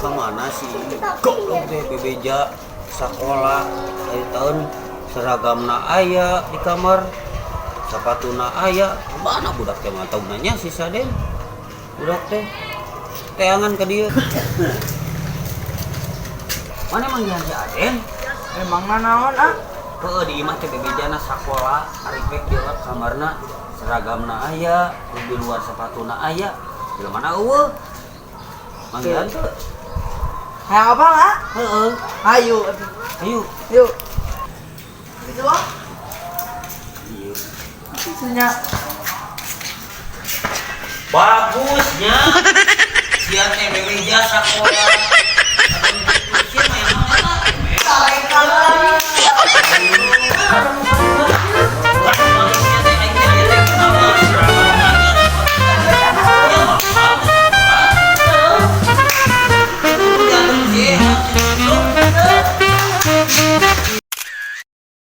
Ka mana sih? Goblok teh bebeja sakola ari tahun seragamna aya di kamar, sapatuna aya. Mana budak teh mah tau nanya si Saden. Budak teh teangan ka dieu. Mana manggihan si Aden? Emang naon, ah? Heeh, di imah teh bebejana sakola, ari pek di kamarna seragamna aya, di luar sepatuna aya. Di mana euweuh? Manggihan teu? Hayang apa, ah? Heeh. Ayo atuh. Ayo. Yuk. Gitu ah. Iya. Isunya. Bagusnya. Sia teh bebeja sakola.